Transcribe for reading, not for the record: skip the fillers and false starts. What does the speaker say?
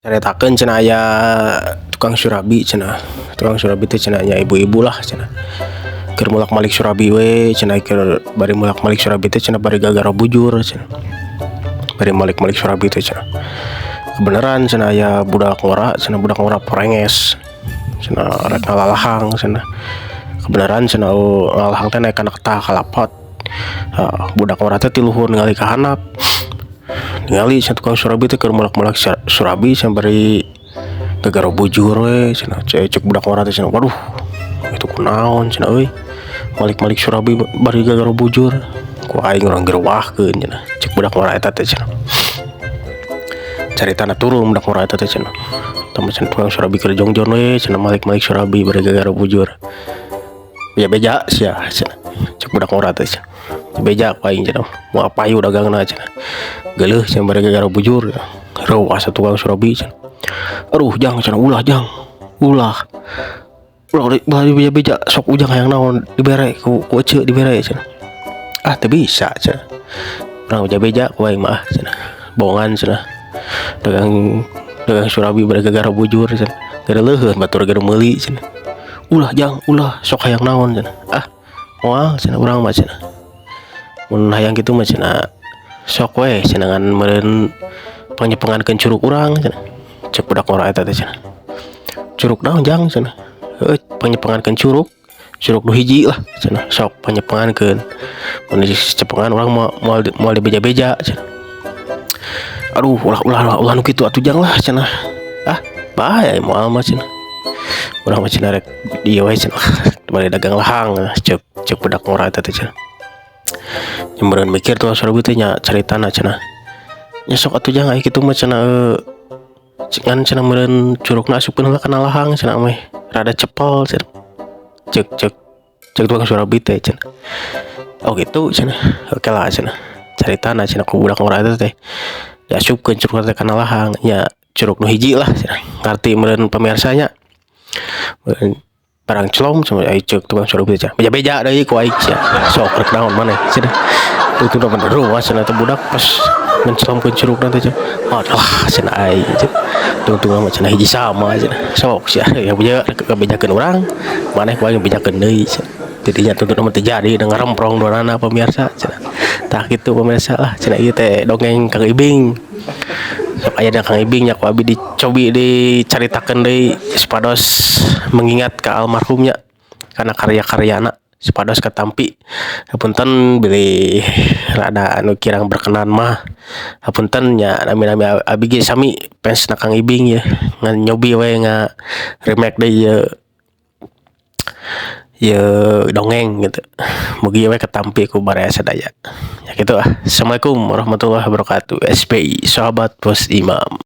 Caritakeun cenah aya tukang surabi cenah. Tukang surabi teh cenah nya ibu-ibu lah cenah. Keur mulak-malik surabi we cenah, keur bari mulak-malik surabi teh cenah bari gagara bujur cenah. Bari malik-malik surabi teh cenah. Kebeneran cenah aya budak ngora cenah, budak ngora porenges cenah, rek ngalalahang cenah. Kebeneran cenah, oh, ngalahang teh naek kana tah kalapot. Budak ngora teh ti luhur ningali ka handap. Ningali cenah tukang surabi teh keur mulak-mulak surabi cenah bari gagara bujur we cenah. Cek budak ngora teh cenah, "Waduh, itu kunaon cenah euy, malik-malik surabi bari gagara bujur, ku aing urang gerwahkeun," cenah. Cek budak ngora eta teh cenah. Caritana turun budak ngora eta teh cenah. Tah cenah tukang surabi keur jongjon we cenah, malik-malik surabi bari gagara bujur. "Beja-beja sia," cenah. Cek budak ngora teh cenah. "Beja ku aing," cenah, "moal payu dagangna," cenah. "Geuleuh," cenah, "bari gagara bujur." Reuas tukang surabi cenah. "Aduh, Jang," cenah, "ulah, Jang, ulah. Ulah ulah beja-beja, sok Ujang hayang naon dibere ku eceu dibere," cenah. "Ah, teu bisa," cenah. "Urang beja-beja ku aing mah ah," cenah. "Bohongan," cenah. "Dagang dagang surabi bari gagara bujur," cenah. "Geuleuheun batur ge meuli," cenah. "Ulah, Jang, ulah, sok hayang naon," cenah. "Ah, moal," cenah, "urang mah," cenah. "Mun hayang kitu mah," cenah, "sok we," cenah, "ngan meureun pangnyepengankeun curug urang," cenah. Cek budak ngora eta teh cenah. "Curug naon, Jang?" cenah. "Heueuh, pangnyepengankeun curug. Curug nu hiji lah," cenah, "sok pangnyepengankeun. Mun dicepengan urang moal moal moal dibeja-beja," cenah. "Aduh, ulah ulah ulah, ulah nu kitu atuh, Jang, lah," cenah. "Ah, bae moal mah," cenah. "Urang mah," cenah, "rek dieu we," cenah, "bari dagang lahang," cek cek budak ngora eta teh cenah. Nya meureun mikir tukang surabi teh nya, caritana cenah. "Nya sok atuh, Jang, aya kitu mah," cenah, "ngan," cenah, "meureun curugna asupkeun heula kana lahang," cenah, "meh rada cepel," cenah. Cek cek cek tukang surabi teh cenah. "Oh gitu," cenah. "Oke lah," cenah. Caritana cenah ku budak ngora eta teh diasupkeun curug teh kana lahang nya, curug nu hiji lah cenah. Ngarti meureun pemirsa nya. Meureun barang celom cenah, ai ceuk tukang surabi teh cenah, "Beja-beja deui ku aing sia. Sok rek naon maneh," cenah. Itu udah bener ruas cenah teh budak pas mencelomkeun curugna teh cenah. "Alah," cenah, "aing," cenah. "Tungtung mah," cenah, "hiji sama," cenah. "Sok sia ya beja kabejakeun urang, maneh ku aing bejakeun deui," cenah. Jadinya tuntut mah teu jadi ngaremprong duanana, pemirsa, cenah. Tah kitu, pemirsa lah cenah, ieu teh dongeng Kang Ibing. Sok aya da Kang Ibing nya ku abi dicobi dicaritakeun deui supados mengingat ka almarhumnya karena karya-karyana supados katampi. Hapunten bilih rada anu kirang berkenan mah, hapunten nya. Nami-nami abi ge sami fans na Kang Ibing ya, ngan nyobi we nga remake deui ieu ieu dongeng gitu. Mugi we katampi ku baraya sadaya. Ya kitu ah. Assalamualaikum warahmatullahi wabarakatuh. SPI, sahabat Bos Imam.